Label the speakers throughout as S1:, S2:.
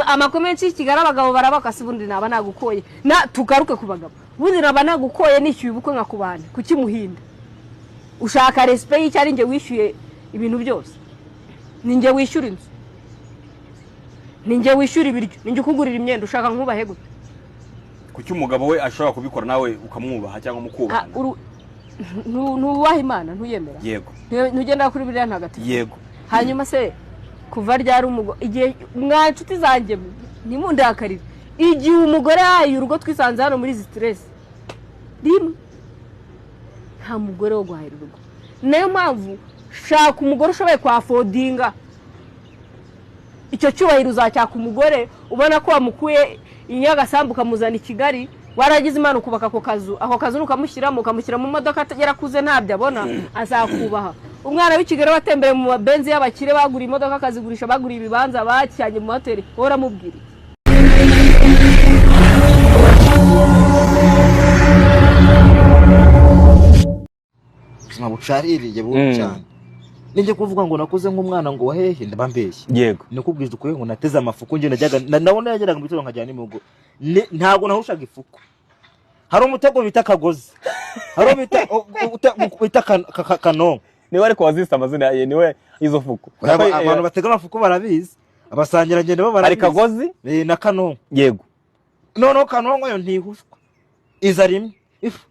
S1: Amakomensi y'Kigali abagabo barabakase, ubundi naba nagukoye na tugaruke ku bagabo, ubundi naba nagukoye nishyuye ubukwe nkakubana kuki muhinda ushaka respect y'icyo ari njye wishyuye ibintu byose, ni njye wishyura inzu, ni njye wishyura ibiryo, ni njye ukugurira imyenda, ushaka nkubahe gute?
S2: Kuki umugabo we ashobora kubikora nawe ukamwubaha cyangwa mukubahana?
S1: Ntubaha Imana, ntuyemera?
S2: Yego.
S1: Ntugendera kuri Biriya ntagatifu?
S2: Yego.
S1: Hanyuma se kuva ryari umugore, igihe mwa nshuti zanjye ntimundakarire, igihe umugore yahaye urugo twisanze hano muri izi stress rimwe, nta mugore wo guhahira urugo. Nayo mpamvu shaka umugore ushoboye kwaffordinga icyo cyubahiro. Uzacyaka umugore ubona ko wamukuye i Nyagasambu ukamuzana i Kigali, waragize Imana ukubaka ako kazu, ako kazu nukamushyiramo, ukamushyira mu modoka yarakuze ntabyo abona, azakubaha. Umwana w'i Kigali watembereye mu mabenzi y'abakire, baguriye imodoka akazigurisha, baguriye ibibanza, bacyanye mu mahoteli, wowe uramubwira iki?
S3: Ubuzima bucaririye bubi cyane. Nijya kuvuga ngo nakuze nk'umwana ngo wahehe, ndaba mbeshye. Nikubwiza ukuri ngo nateze amafuku, njye najyaga ndabona yageraga mu gitondo nkajyana n'imihogo. Ntabwo nahushaga ifuku. Hari umutego bita kagozi, hari uwo bita bita kanonko.
S2: Niwe ariko wazise amazina ye, niwe izo fuku.
S3: Abantu batega amafuku barabizi, abasangirangendo bo
S2: Hari
S3: barabizi.
S2: Kagozi.
S3: Na kanonko. Noneho kanonko yo ntihushwa, iza rimwe. Ifu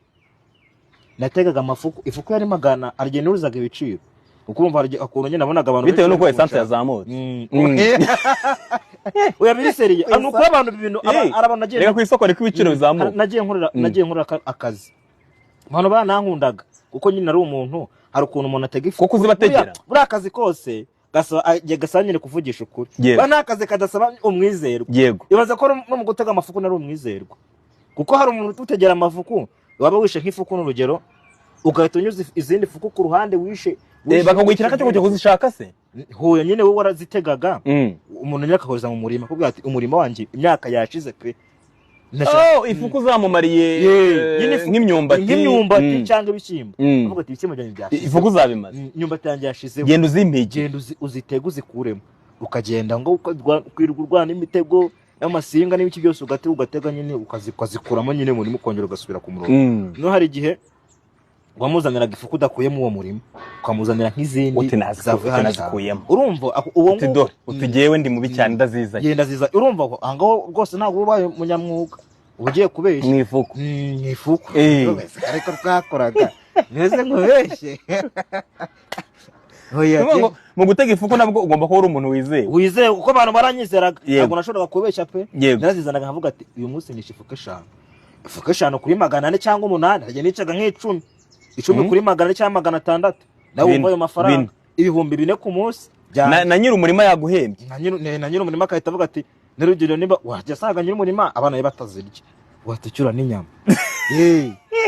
S3: nategaga amafuku, ifuku yari magana aragenda uruzaga ibiciro, kuko urumva hari ukuntu nyine nabonaga abantu
S2: Bitewe
S3: benshi
S2: n'uko
S3: bari
S2: essence
S3: kunshaka.
S2: yazamutse.
S3: Oya, biriseriye, ni ukuri abantu ibintu ari abantu nagiye
S2: Reka ku isoko niko ibiciro bizamuka.
S3: Nagiye nkorera nagiye nkorera akazi, abantu banankundaga kuko nyine ari umuntu, hari ukuntu umuntu atega ifu.
S2: Kuko uzibategera.
S3: Buriya akazi kose gasaba gasaba nyine kuvugisha ukuri. Buriya nta kazi kadasaba umwizerwa. Ibaza ko no mu gutega amafuku nari umwizerwa, kuko hari umuntu utegera amafuku, waba wishe nk'ifuku n'urugero, ugahita unyuza izindi fuku ku ruhande wishe.
S2: Bakaguha ikiraka cyo kujya kuzishaka se?
S3: Huye nyine wowe warazitegaga, umuntu nyine akakohereza mu murima akubwira ati: "Umurima wanjye imyaka yashize pe."
S2: Oh, ifuku zamumariye
S3: Nyine
S2: nk'imyumbati.
S3: Nk'imyumbati cyangwa ibishyimbo. Avuga ati: "Ibishyimbo byanjye byashize."
S2: Ifuku zabimaze.
S3: Imyumbati yanjye yashizeho.
S2: Genda uzimpige.
S3: Genda uzitege uzikuremo. Ukagenda ngo ukirirwa urwana n'imitego n'amasinga n'ibiki byose, ugatega ugatega nyine ukazikuramo nyine mu murima, ukongera ugasubira ku murongo. No hari igihe wamuzaniraga ifuku udakuyemo uwo murima, ukamuzanira nk'izindi
S2: Uti
S3: zavuye
S2: uti
S3: hano.
S2: nazikuyemo.
S3: Urumva uwo
S2: Uti dore, uti jyewe ndi mubi cyane, ndazizanye.
S3: Genda ziza. Urumva ko aha ngaho rwose ntabwo uba ubaye umunyamwuga, uba ugiye kubeshya.
S2: Mu ifuku.
S3: Mu ifuku. Ariko twakoraga mbese nkubeshye? Oya,
S2: Ni ukuvuga ngo mu gutega ifuku nabwo ugomba kuba uri umuntu wizewe.
S3: Wizewe, kuko abantu baranyizeraga. Ntabwo nashoboraga kubeshya pe. Narazizanaga nkavuga ati: "Uyu munsi nishe ifuku 5, ifuku 5 kuri 400 cyangwa 8." Harya nicaga nk'icumi, 10 kuri 400 cyangwa 600, nawe
S2: Bine,
S3: wumva ayo mafaranga.
S2: bine.
S3: 4000 ku munsi.
S2: Na nyiri umurima yaguhembye.
S3: Na nyiri umurima agahita avuga ati, n'urugero niba wajya asanga nyiri umurima abana be batazirya, wahita n'inyama.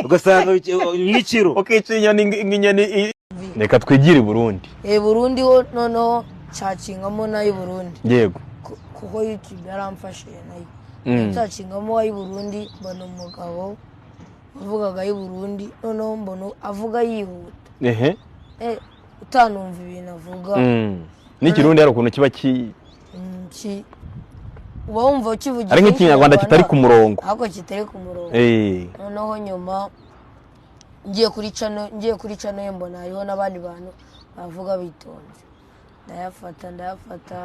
S3: Ugasanga nk'ikiro.
S2: Ukica inyoni nk'inyoni reka twigire i Burundi.
S4: Burundi ho noneho nshakingamo n'ay'i Burundi. Kuko YouTube yaramfashije nayo. Nshakingamo ay'i Burundi, mbona umugabo uvugaga ay'i Burundi, noneho mbona avuga yihuta. Utanumva ibintu avuga.
S2: N'ikirundi hari ukuntu kiba ki
S4: Uba wumva ukivugira
S2: Ari nk'ikinyarwanda kitari ku murongo.
S4: Ahubwo kitari ku murongo. Noneho nyuma ngiye kuri channel ye, mbona hariho n'abandi bantu bavuga bitonze, ndayafata ndayafata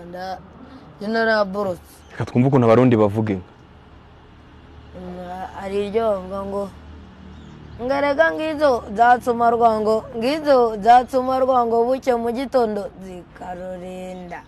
S4: njye naraborotse.
S2: Reka twumve ukuntu Abarundi bavuga inka.
S4: Hari iryo bavuga ngo ngarega ngizo zatsuma rwango, ngizo zatsuma rwango, bucye mu gitondo zikarurinda,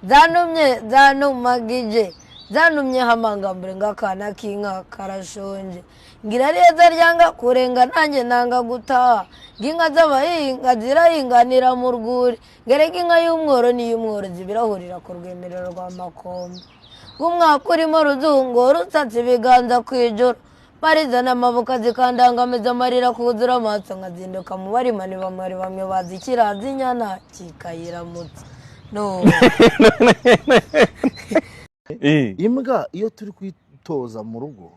S4: zanumye zanumagije, zanumye hamangambure ngakana k'inka karashonje, ngira reza ryanga kurenga nanjye nanga gutaha, nginka z'abahinga zirahinganira mu rwuri, ngereka inka y'umworo n'iy'umworozi birahurira ku rwemerero rwa Makombe, ng'umwaka urimo ruzungu rusatse ibiganza ku ijoro, marizana amaboko zikandangamiza amarira kuzura amaso, nkazinduka mu barimani bamwe bamwe bazi ikiraza inyana kikayiramutsa no.
S5: Imbwa iyo turi kuyitoza mu rugo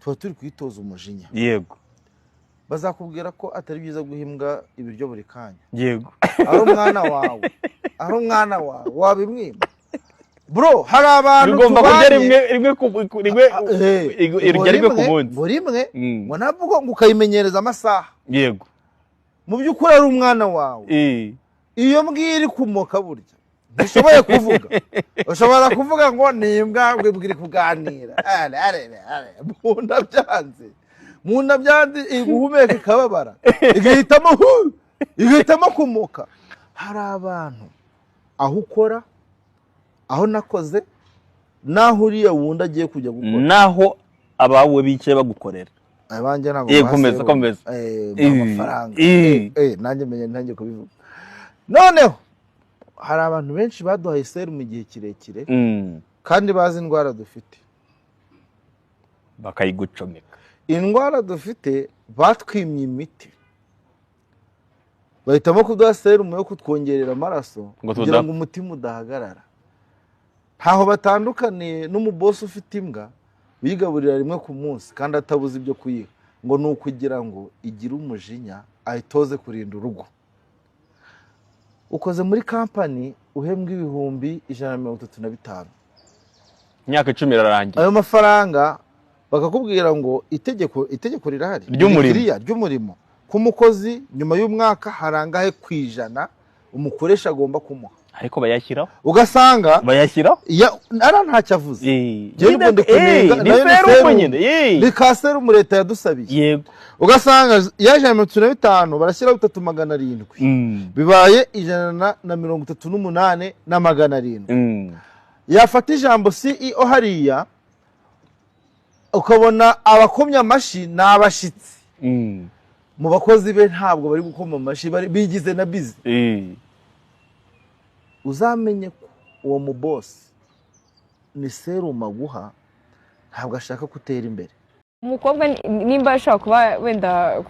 S5: tuba turi kuyitoza umujinya. Bazakubwira ko atari byiza guha imbwa ibiryo buri kanya. Ari umwana wawe, ari umwana wawe wabimwima. Bro, hari abantu
S2: Bigomba kurya
S5: tubanye
S2: rimwe rimwe rimwe irya rimwe ku munsi.
S5: Ngo rimwe, ngo nabwo ngo ukayimenyereza amasaha. Mu by'ukuri ari umwana wawe. Iyo mbwa iri kumoka burya ntishoboye kuvuga, ushobora kuvuga ngo ni imbwa ngo iri kuganira. Are, are, are. Mu nda byanze, mu nda byanze, iguhumeka ikababara, igahitamo hu, igahitamo kumoka. Hari abantu aho ukora, aho nakoze, naho uriya wundi agiye kujya gukora,
S2: naho abawe bicaye bagukorera.
S5: Abanjye ntabwo
S2: Komeza,
S5: bahasiye
S2: komeza.
S5: Amafaranga. Nanjye menye ntangiye kubivuga. Noneho hari abantu benshi baduhaye serumu igihe kirekire kandi bazi indwara dufite,
S2: bakayigucomeka.
S5: Indwara dufite batwimye imiti, bahitamo kuduha serumu yo kutwongerera amaraso
S2: ngo
S5: kugira ngo umutima udahagarara. Ntaho batandukaniye n'umubosi ufite imbwa uyigaburira rimwe ku munsi kandi atabuze ibyo kuyiha, ngo ni ukugira ngo igire umujinya ayitoze kurinda urugo. Ukoze muri kampani uhembwa 135,000,
S2: imyaka 10 irarangiye,
S5: ayo mafaranga bakakubwira ngo itegeko rirahari
S2: ry'umurimo.
S5: Ririya ry'umurimo ku mukozi nyuma y'umwaka harangahe ku ijana umukoresha agomba kumuha.
S2: Ariko bayashyiraho.
S5: Ugasanga
S2: bayashyiraho.
S5: Ara ntacyo avuze. Njyewe ubwo ndi kunenga,
S2: ni
S5: nayo ni
S2: serumu
S5: serumu.
S2: nyine.
S5: Ni ka serumu leta yadusabiye. Ugasanga ya 135 barashyiraho 3,700, bibaye 138,700. Yafata ijambo CEO hariya, ukabona abakomye amashyi ni abashyitsi. Mu bakozi be ntabwo bari gukoma amashyi, bigize na bizi. Uzamenye ko uwo mubosi ni serumu aguha, ntabwo ashaka gutera imbere.
S1: Umukobwa nimba ashobora kuba wenda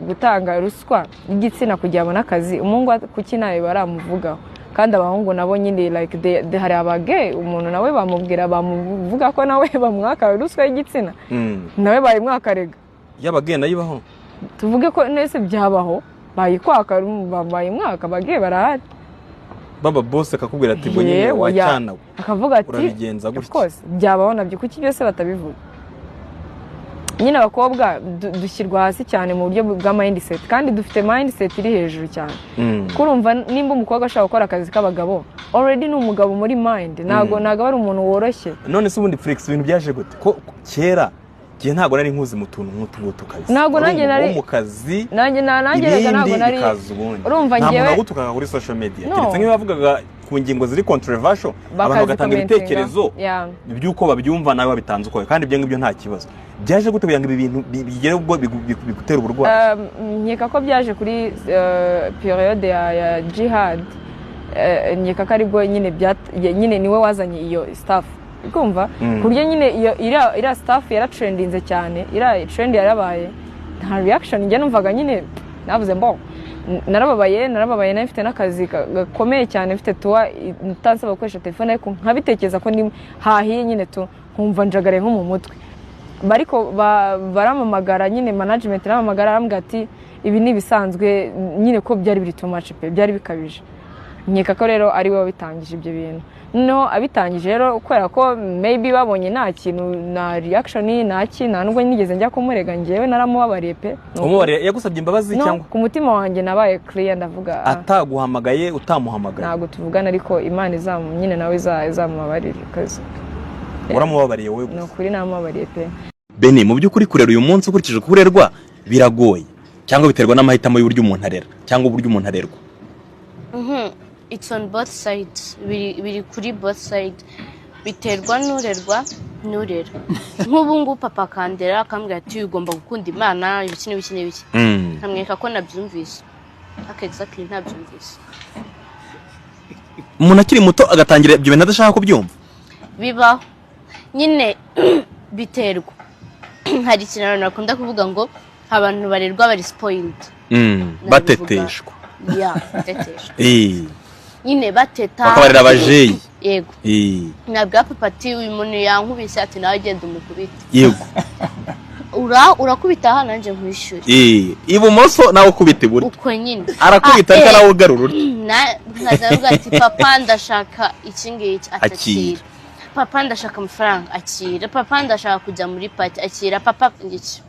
S1: gutanga ruswa y'igitsina kugira abone akazi, umuhungu kuki nawe baramuvugaho? Kandi abahungu nabo nyine like hari abage umuntu nawe bamubwira, bamuvuga ko nawe bamwaka ruswa y'igitsina, nawe bayimwakarega.
S2: Y'abagenda yibaho.
S1: Tuvuge ko nese byabaho, bayikwaka, bayimwaka, abage barahari.
S2: Baba boss akakubwira ati ngo nyine
S1: Yewe,
S2: wacyana we.
S1: Akavuga ati
S2: urabigenza
S1: of
S2: gutya.
S1: course byabaho nabyo, kuki byose batabivuga? Nyine abakobwa dushyirwa hasi cyane mu buryo bwa mindset, kandi dufite mindset iri hejuru cyane. Kurumva nimba umukobwa ashobora gukora akazi k'abagabo, already ni umugabo muri mind, ntabwo ari umuntu woroshye.
S2: None se ubundi Felix, ibintu byaje gute ko kera gihe ntabwo nari nkuzi mu tuntu nk'utu ngutu kabisa?
S1: Ntabwo
S2: Wari
S1: nanjye
S2: umuntu
S1: nari
S2: wo mu kazi,
S1: nanjye nanjye rega ntabwo
S2: ibindi
S1: nari
S2: bikaza ubundi.
S1: Urumva
S2: nta muntu wagutukaga kuri social media,
S1: No.
S2: keretse nk'iyo bavugaga ku ngingo ziri controversial, abantu bagatanga
S1: Bakazicommentinga.
S2: ibitekerezo by'uko babyumva, nawe babitanze uko, kandi ibyo ngibyo nta kibazo. Byaje gute kugira ngo ibi bintu bigere ubwo bigutera uburwayi?
S1: Nkeka ko byaje kuri période ya Jihad. Nkeka ko aribwo nyine nyine niwe wazanye iyo stuff, kumva, ku buryo nyine iyo iriya stuff yaratrendinze cyane, iriya trend yarabaye, nta reaction. Njye numvaga nyine navuze mbo narababaye, narababaye, nari mfite n'akazi gakomeye cyane, mfite tuwa itansaba gukoresha telefone, ariko nkabitekereza ko ni hahiye nyine tu, nkumva njagaraye nko mu mutwe. Bariko baramamagara nyine, management iramamagara, arambwira ati ibi ni ibisanzwe nyine, ko byari biri too much pe, byari bikabije. Nkeka ko rero ari we wabitangije ibyo bintu. Noneho abitangije rero, kubera ko maybe babonye nta kintu na reaction nta ki, nta nubwo nigeze njya kumurega, njyewe naramubabariye pe.
S2: Umubare yagusabye imbabazi
S1: No,
S2: cyangwa
S1: ku mutima wanjye nabaye clear, ndavuga ah,
S2: ataguhamagaye, utamuhamagaye?
S1: Ntabwo tuvugana, ariko Imana izamu nyine nawe izamubabarire kazi.
S2: Waramubabariye wowe
S1: Ni
S2: gusa?
S1: ukuri namubabariye pe.
S2: Bene, mu by'ukuri kurera uyu munsi ukurikije uko urerwa biragoye, cyangwa biterwa n'amahitamo y'uburyo umuntu arera cyangwa uburyo umuntu arerwa?
S6: It's on both sides. Biri kuri both sides, biterwa n'urerwa n'urera. Nk'ubu ngubu papa akandera akambwira ati ugomba gukunda Imana, ibiki n'ibiki n'ibiki, nkamwereka ko nabyumvise, ariko exactly ntabyumvise.
S2: Umuntu akiri muto agatangira ibyo bintu adashaka kubyumva.
S6: Bibaho nyine, biterwa. Hari ikintu abantu bakunda kuvuga ngo abantu barerwa bari spoiled.
S2: Bateteshwa.
S6: Ya, bateteshwa nyine, bateta.
S2: Bakabarira abajeyi.
S6: Yego. Nabwira papa ati uyu muntu yankubise, ati nawe genda umukubite. Urakubita aha nanjye nkwishyure.
S2: Ibumoso nawe ukubita iburyo.
S6: Uko nyine.
S2: Arakubita
S6: Ah,
S2: ariko
S6: eh.
S2: nawe ugarura uryo.
S6: Nkaza avuga ati papa ndashaka iki ngiki,
S2: Akira.
S6: atakira. Papa, ndashaka amafaranga, akira. Papa, ndashaka kujya muri party, akira. Papa, ngiki.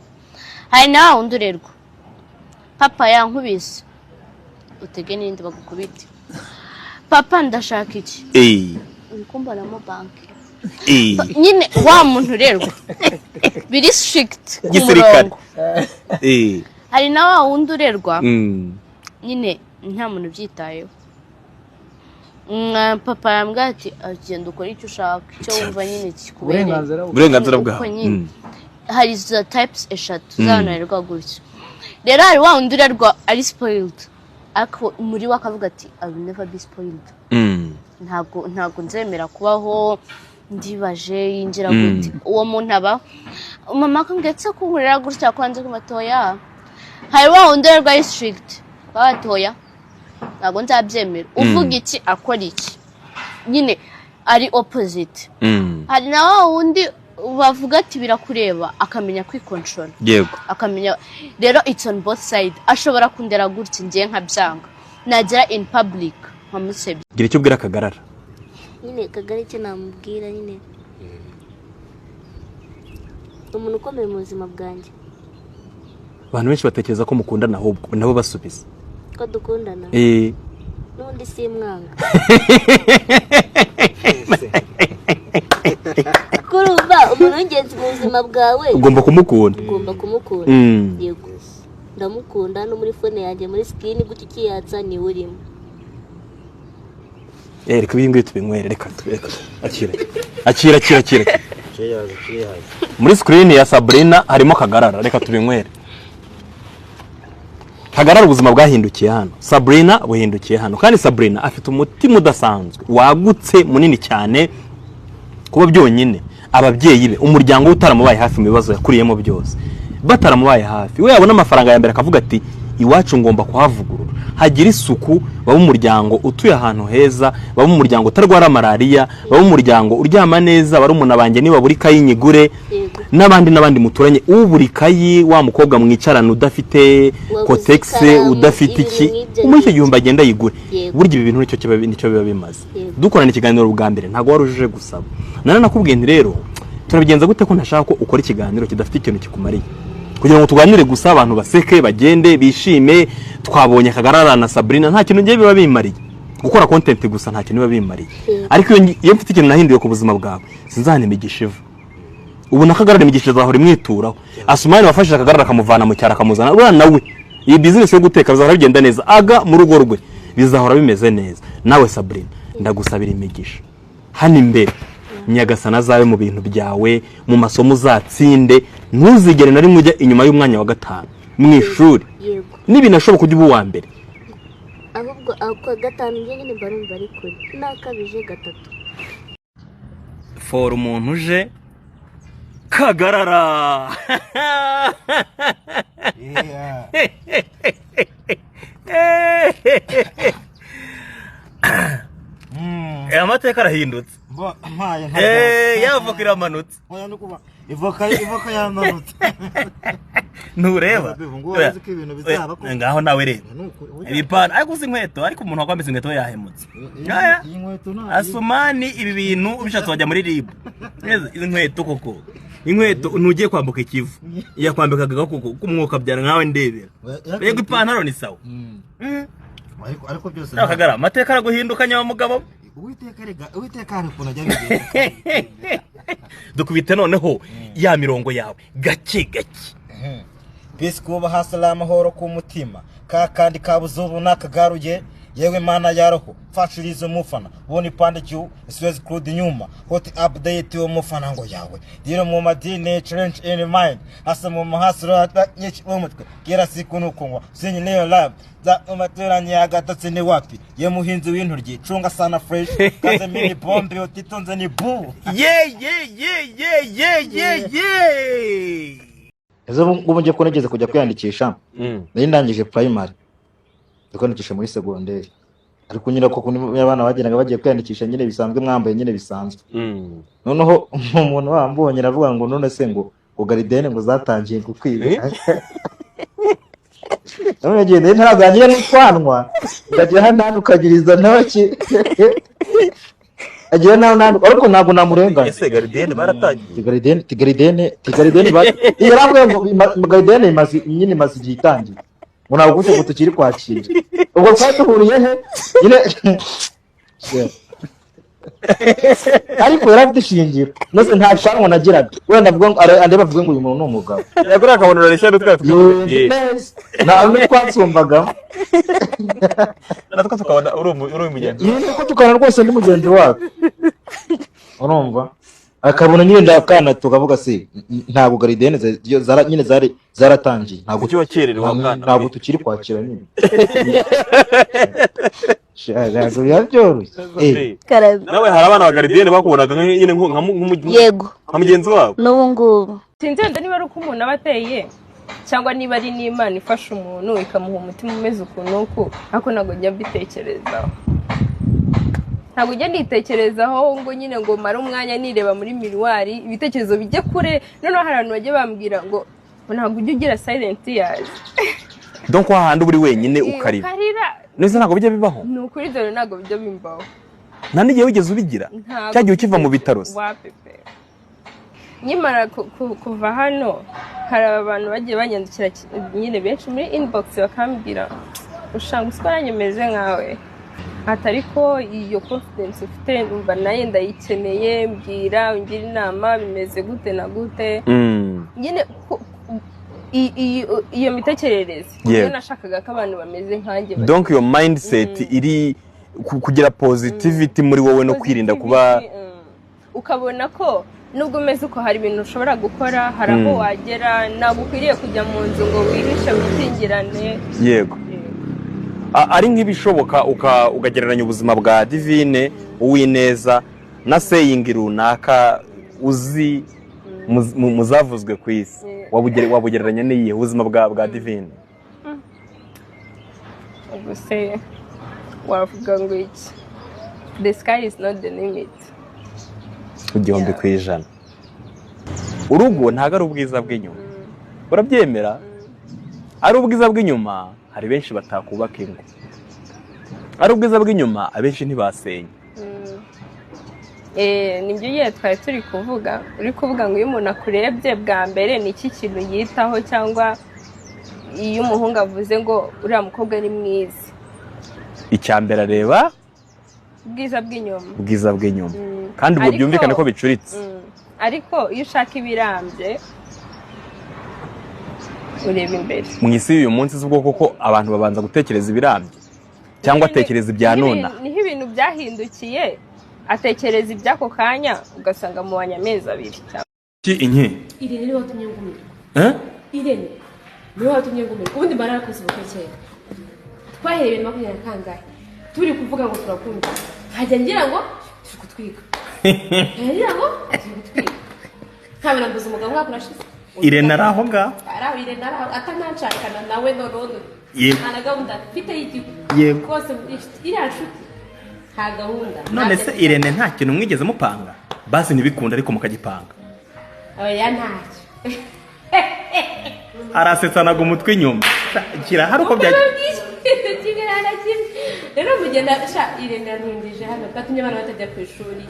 S6: Hari na wa wundi urerwa, papa yankubise, utege n'indi bagukubite. Papa, ndashaka iki, uri kumbonamo banki nyine. Wa muntu urerwa biri strict ku
S2: Gisirikare.
S6: murongo. Hari na wa wundi urerwa nyine nta muntu ubyitayeho. Papa yambwira ati: "Agenda ukore icyo ushaka, icyo wumva nyine kikubereye."
S7: Uburenganzira bwawe.
S2: Uburenganzira
S6: Uko
S2: bwawe.
S6: nyine. Hari izo types eshatu z'abantu barerwa gutyo. Rero hari wa wundi urerwa ari spoiled, ariko muri we akavuga ati: "I will never be spoiled." Ntabwo nzemera kubaho ndibaje yinjira gute. Uwo muntu aba mama akambwira ati: "Kunkurira gutya kwanze kumatoya." Hari wa wundi urerwa ari strict, baba bati: "Oya, ntabwo nzabyemera, uvuga iki, akora iki," nyine ari opposite. Hari na wa wundi bavuga ati: "Birakureba," akamenya kwikontorora, akamenya. Rero it's on both side. Ashobora kundera gutya, ngiye nkabyanga, nagera in public nkamusebya.
S2: Gira icyo ubwira Kagarara.
S8: Nyine Kagari, icyo namubwira nyine, ni umuntu ukomeye mu buzima bwanjye.
S2: Abantu benshi batekereza ko mukundana, ahubwo nabo basubiza.
S8: Ko dukundana? N'ubundi simwanga. Kurumva umuntu w'ingenzi mu buzima bwawe,
S2: ugomba kumukunda.
S8: Ugomba kumukunda. Yego, ndamukunda. No muri phone yanjye, muri screen gutya ukiyatsa, niwe urimo.
S2: Reka ibi ngibi tubinywere. Reka akira, akira, akira, akira.
S3: Cheers, cheers.
S2: Muri screen ya Sabrina harimo Kagarara. Reka tubinywere. Kagarara, ubuzima bwahindukiye hano, Sabrina buhindukiye hano. Kandi Sabrina afite umutima udasanzwe, wagutse, munini cyane. Kuba byonyine ababyeyi be, umuryango we utaramubaye hafi mu bibazo yakuriyemo byose, bataramubaye hafi, we yabona amafaranga ya mbere akavuga ati: "Iwacu ngomba kuhavugurura, hagira isuku, babe umuryango utuye ahantu heza, babe umuryango utarwara malariya, babe umuryango uryama neza, barumuna banjye nibabura ikayi nyigure." N'abandi n'abandi muturanye, ubura ikayi, wa mukobwa mwicarana udafite
S8: Wabuze
S2: kotegisi,
S8: ikaramu,
S2: udafite iki,
S8: ibintu nk'ibyo
S2: muri icyo
S8: ngibyo.
S2: gihumbi agenda yigure. Burya ibi bintu nicyo biba bimaze. Dukorana ikiganiro bwa mbere, ntabwo wari ujuje gusaba. Naranakubwiye nti: "Rero turabigenza gute ko ntashaka ko ukora ikiganiro kidafite ikintu kikumariye, kugira ngo tuganire gusa, abantu baseke, bagende bishime, twabonye Kagarara na Sabrina." Nta kintu ngiye biba bimariye gukora content gusa, nta kintu biba bimariye. Ariko iyo mfite ikintu nahinduye ku buzima bwawe, sinzahana imigisha iva ubu na Kagarara, imigisha izahora imwituraho. Asumani wafashije Akagarara akamuvana mu cyaro akamuzana, uriya nawe iyi business yo guteka bizahora bigenda neza, aga mu rugo rwe bizahora bimeze neza. Nawe Sabrina, ndagusabira imigisha hano imbere. Nyagasana azabe mu bintu byawe, mu masomo uzatsinde, ntuzigere na rimwe ujya inyuma y'umwanya wa gatanu mu ishuri. N'ibinashoboka ujye uba uwa mbere.
S8: Ahubwo ako gatanu njye nyine mba numva ari kure, nakabije gatatu.
S2: For umuntu uje Kagarara.
S3: Yeah.
S2: Amateka arahindutse.
S3: Mpaye nka
S2: Yavoka iramanutse.
S3: Oya, no kuba ivoka yamanutse.
S2: Ntureba?
S3: Bibu, ngo urazi ko ibintu bizaba ko-
S2: Ngaho nawe reba.
S3: Ni ukuri, oya.
S2: Ibipantaro, ariko uzi inkweto, ariko umuntu wakwambitse inkweto we yahemutse. Aya.
S3: Iyi nkweto nta
S2: Asumani, ibi bintu ubishatse wajya muri RIB. Neza, izi nkweto koko, inkweto ntugiye kwambuka Ikivu yakwambikaga koko k'umwuka byara nkawe ndebera.
S3: Oya,
S2: Yego, ipantaro ni sawa.
S3: Ariko byose
S2: Akagara, amateka araguhinduka nyamugabo.
S3: Uwiteka, rega Uwiteka hari ukuntu ajya abigenza.
S2: Dukubite noneho ya mirongo yawe gake gake.
S3: Peace kuba hasala, amahoro ku mutima, ka kandi kabuze ubu nakagaruye. Yewe mana ya roho, mfashirize umufana ubona ipande juu siwezi kurudi nyuma. Hot update umufana ngo yawe diro mu madini, challenge in mind, hasa mu mahasiro nyinshi mu mutwe kera siku nukunywa sinyi niyo love za mu maturanyi agatotsi ni wapi ye muhinzi w'intoryi, cunga sana fresh kaze mini bombe utitonze ni bu.
S2: Ye ye ye ye ye ye ye!
S3: Ejo ngubu ngiye ko nigeze kujya kwiyandikisha, nari ndangije primary, ndi kwiyandikisha muri segonderi, ariko nyine ko abana bagendaga bagiye kwiyandikisha nyine bisanzwe, mwambaye nyine bisanzwe. Noneho umuntu wambonye aravuga ngo: "None se ngo gardienne ngo zatangiye kukwiga?" None ngende ntaraganira n'utwanwa, ndagira hano ukagiriza ntoki. Agira nawe nandi, ariko ntabwo namurenganya.
S2: Ese gardienne baratangiye?
S3: Tigaridene yaravuye ngo gardienne imaze nyine, imaze igihe itangiye, ngo ntabwo gute ngo tukiri kwakira. Ubwo twari duhuriye he nyine? Ariko yari afite ishingiro nose, nta shanwa nagiraga. Wenda avuga ngo areba, avuge ngo uyu muntu ni umugabo.
S2: Yakuriye akabona urareshya n'utwana.
S3: Nta n'utwatsumbagamo.
S2: Natwe tukabona uri umugenzi.
S3: Nyine ko tukabona rwose ndi mugenzi wacu, urumva, akabona nyine ndakana, tukavuga se ntabwo gardienne nyine zari zaratangiye, ntabwo
S2: Kuki wakererewe wa mwana?
S3: Ntabwo tukiri kwakira nyine. Ntabwo biba byoroshye.
S8: Karame.
S2: Nawe hari abana ba gardienne bakubonaga nyine
S8: Yego.
S2: nka mugenzi wabo?
S8: N'ubu ngubu.
S1: Sinzi wenda niba ari uko umuntu aba ateye, cyangwa niba ari n'Imana ifasha umuntu ikamuha umutima umeze uku n'uku, ariko ntabwo njya mbitekerezaho, ntabwo njya nitekerezaho ngo nyine ngo mare umwanya nireba muri miroir, ibitekerezo bijye kure. Noneho hari abantu bajya bambwira ngo ntabwo ujya ugira silent tears.
S2: Donc hahandi uba uri wenyine ukarira?
S1: Ukarira.
S2: Neza, ntabwo bijya bibaho?
S1: Ni ukuri, dore ntabwo bijya bimbaho.
S2: Nta n'igihe wigeze ubigira?
S1: Ntabwo.
S2: Cyagihe ukiva mu bitaro se?
S1: Wapi pe. Nkimara kuva hano, hari abantu bagiye banyandikira nyine benshi muri inbox, bakambwira ushanga usiko nanjye meze nkawe, ati ariko iyo confidence ufite numva naye ndayikeneye, mbwira ungira inama bimeze gute na gute. Nyine iyo mitekerereze niyo nashakaga ko abantu bameze nkanjye bagira.
S2: Donc iyo mindset iri kugira positivity muri wowe no kwirinda kuba
S1: Positivity, ukabona ko nubwo umeze uko hari ibintu ushobora gukora, hari aho wagera, ntabwo ukwiriye kujya mu nzu ngo wihishe wikingirane.
S2: Yego. Ari nk'ibishoboka ukagereranya ubuzima bwa Divine Uwineza na saying runaka uzi muzavuzwe ku isi, wabugereranya n'iyihe ubuzima bwa Divine?
S1: Ubwo se wavuga ngo iki? The sky is not the limit.
S2: 1000%. Urugo ntabwo ari ubwiza bw'inyuma, urabyemera? Ari ubwiza bw'inyuma, hari benshi batakubaka ingo. Ari ubwiza bw'inyuma, abenshi ntibasenya.
S1: Nibyo igihe twari turi kuvuga, uri kuvuga ngo iyo umuntu akurebye bwa mbere ni iki kintu yitaho, cyangwa iyo umuhungu avuze ngo uriya mukobwa ni mwiza,
S2: icya mbere areba
S1: ubwiza bw'inyuma.
S2: Ubwiza bw'inyuma. Kandi ubwo byumvikane ko bicuritse.
S1: Ariko iyo ushaka ibirambye ureba imbere.
S2: Mu isi y'uyu munsi si ubwo koko abantu babanza gutekereza ibirambye, cyangwa atekereza ibya nona?
S1: Niho ibintu byahindukiye, atekereza iby'ako kanya, ugasanga mubanye amezi 2.
S2: Inki?
S7: Irene niwe watumye ngumirwa.
S2: Eh?
S7: Irene niwe watumye ngumirwa. Ubundi mba narakoze ubukwe kera. Twahereye 2020 na kangahe turi kuvuga ngo turakunda, nkajya ngira ngo turi kutwika, nkajya ngira ngo turi gutwika, nkabona mbuze umugabo. Umwaka urashize.
S2: Irene ari aho ngaho?
S7: Ari aho, Irene ari aho atananshakana nawe noneho. Nta na gahunda mfite y'igihugu. Rwose iriya nshuti nta gahunda.
S2: None se Irene nta kintu mwigeze mupanga? Basi ntibikunda, ariko mukagipanga?
S7: Oya, ntacyo.
S2: Arasetsanaga umutwe inyuma kirahari uko byagiye.
S7: Ikintu kimwe nta na kimwe. Rero mugenda sha, Irene yarundije hano, batumye abana batajya ku ishuri.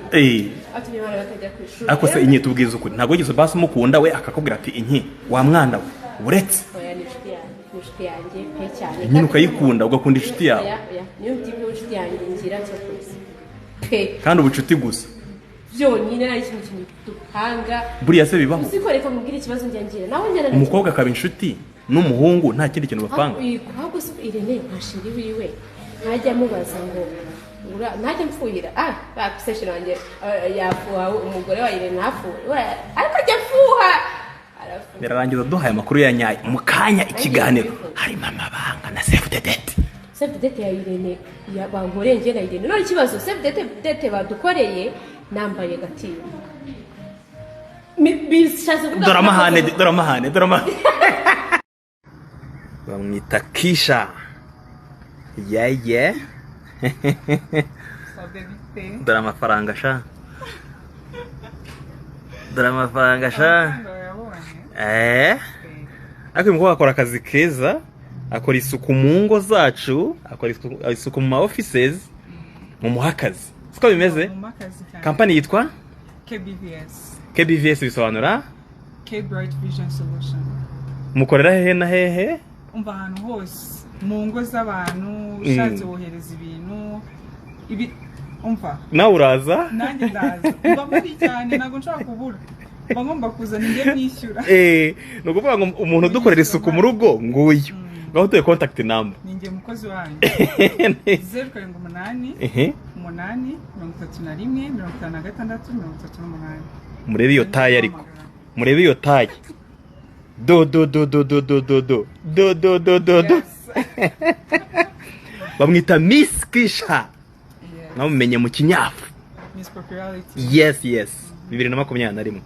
S7: Batumye abana batajya ku ishuri.
S2: Ariko se inki, tubwiza ukuri, ntabwo wigeze basi umukunda, we akakubwira ati inki wa mwana we uretse?
S7: Oya, ni inshuti yanjye, ni inshuti yanjye pe cyane.
S2: Nyine ukayikunda, ugakunda inshuti yawe?
S7: Oya, oya, niyo mutipe w'inshuti yanjye ngira cyo kuza pe.
S2: Kandi ubucuti gusa?
S7: Byonyine, nta kintu kintu dupanga.
S2: Buriya se bibaho?
S7: Uzi ko, reka mubwire ikibazo njya ngira nawe njyana.
S2: Umukobwa akaba inshuti n'umuhungu nta kindi kintu bapanga?
S7: Ahubwo se Irene nka chéri wiwe ntajya amubaza ngo ntajya mfuhira? Ah, bapiseshe wanjye yafuha, umugore wa Irene ntafuhe, ariko ajya afuha, arafuha.
S2: Birarangiza duhaye amakuru ya nyayo mu kanya. Ikiganiro harimo amabanga na save the date.
S7: Save the date ya Irene bankoreye njye na Irene. None ikibazo, save the date badukoreye nambaye gatimba. Bishatse kuvuga
S2: Dore amahane, dore amahane, dore amahane. Bamwita Kisha yeye. Dore amafaranga sha, dore amafaranga sha. Ariko uyu mukobwa akora akazi keza, akora isuku mu ngo zacu, akora isuku mu ma offices. Mumuhe akazi. Siko bimeze?
S9: Mu makazi cyane.
S2: Kampani yitwa
S9: KBVS.
S2: KBVS bisobanura
S9: K Bright Vision Solution.
S2: Mukorera hehe na hehe?
S9: Umva, ahantu hose mu ngo z'abantu, ushatse wohereza ibintu ibi, umva.
S2: Nawe uraza?
S9: Nanjye ndaza, mba muri cyane, ntabwo nshobora kubura, mba ngomba kuzana inge mwishyura.
S2: Ni ukuvuga ngo umuntu udukorera isuku mu rugo nguyu. Ngaho tuye contact number.
S9: Ni njye mukozi wanyu, 078 8 31 56 38.
S2: Murebe iyo taye, ariko murebe iyo taye, do do do do do do do do do do do do do. Bamwita Miss Kisha, namumenye mu kinyafu.
S9: Miss Popularity.
S2: Yes, 2021.